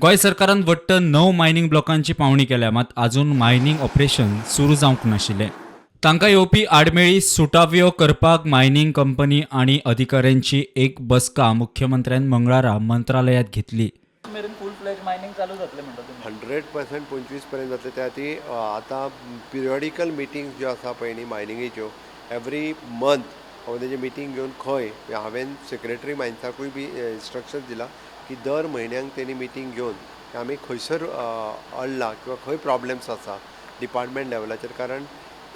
गोंय सरकारान वट्ट णव मायनींग ब्लॉकांची पावणी केल्या, मात अजून मायनींग ऑपरेशन सुरू जावंक नाशिल्लें. तांकां येवपी आडमेळी सुटाव्यो करपाक मायनींग कंपनी आनी अधिकाऱ्यांची एक बसका मुख्यमंत्र्यान मंगळारा मंत्रालयात घेतली. मेरेन फूल फ्लॅज मायनींग चालू जातलें म्हणटा तुमी? 100% 25 पर्यंत जातले. त्या खातीर आतां पिरियडिकल मिटींग ज्यो आसा पळय न्ही मायनिंगेच्यो, एवरी मंथ हांव तेजे मिटींग घेवन खंय हांवें सेक्रेटरी मायन्साकूय बी इन्स्ट्रक्शन दिलां की दर म्हयन्याक तेणी मिटींग घेवन आमी खंयसर अडला किंवा खंय प्रॉब्लम्स आसा डिपार्टमेंट लेवलाचेर. कारण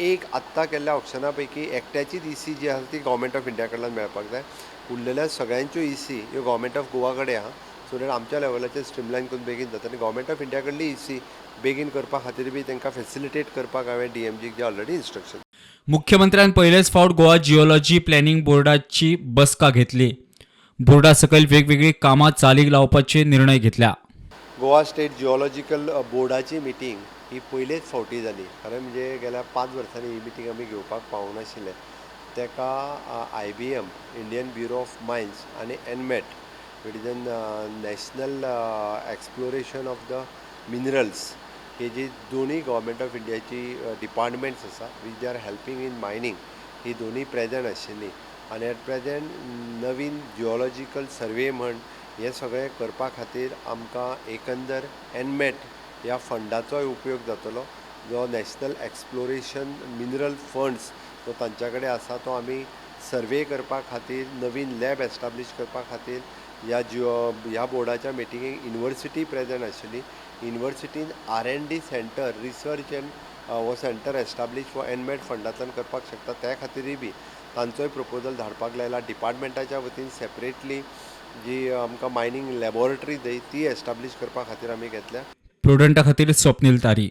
एक आत्तां केल्ल्या ऑक्शना पैकी एकट्याचीच इसी जी आसा ती गव्हर्मेंट ऑफ इंडिया कडल्यान मेळपाक जाय. उरलेल्या सगळ्यांच्यो इसी ह्यो गव्हर्मेंट ऑफ गोवा कडेन आहा. सो that आमच्या लेवलाचेर स्ट्रीमलायन करून बेगीन जाता आनी गव्हर्मेंट ऑफ इंडिया कडली इसी बेगीन करपा खातीर बी तांकां फेसिलिटेट करपाक हांवें डीएमजीक जे ऑलरेडी इन्स्ट्रक्शन मुख्यमंत्र्यान पयलेच फावट गोवा जिओलॉजी प्लॅनिंग बोर्डाची बसका घेतली. बोर्डा सकयल वेगवेगळी कामां चालीक लावपाचे निर्णय घेतल्या. गोवा स्टेट जिओलॉजिकल बोर्डाची मिटींग ही पयलेच फावटी जाली. खरें म्हणजे गेल्या 5 वर्सांनी ही मिटींग आमी घेवपाक पावूंक नाशिल्ले. ताका IBM, Indian Bureau of Mines आनी NMET, it is an National Exploration of the Minerals, ही जी दोनूय गव्हर्मेंट ऑफ इंडियाची डिपार्टमेंट्स आसा which they are helping in mining, ही दोनूय प्रेजंट आशिल्ली. आनी एट प्रेजेंट नवीन जिओलॉजिकल सर्वे म्हण हें सगळें करपा खातीर आमकां एकंदर एनमॅट ह्या फंडाचोय उपयोग जातलो, जो नॅशनल एक्सप्लोरेशन मिनरल फंड्स जो तांच्या कडेन आसा. तो आमी सर्वे करपा खातीर, नवीन लॅब एस्टाब्लीश करपा खातीर ह्या जिओ ह्या बोर्डाच्या मिटिंगेक युनिवर्सिटी प्रेजंट आशिल्ली. युनिवर्सिटीन R&D center, research and हो सेंटर एस्टाब्लीश हो एनमॅट फंडांतल्यान करपाक शकता. त्या खातीरय बी तांचोय प्रपोजल धाडपाक लायला. डिपार्टमेंटाच्या वतीन सेपरेटली जी आमकां मायनींग लॅबोरेटरी जाय ती एस्टाब्लीश करपा खातीर आमी घेतल्या. प्रुडंटा खातीर स्वप्नील तारी.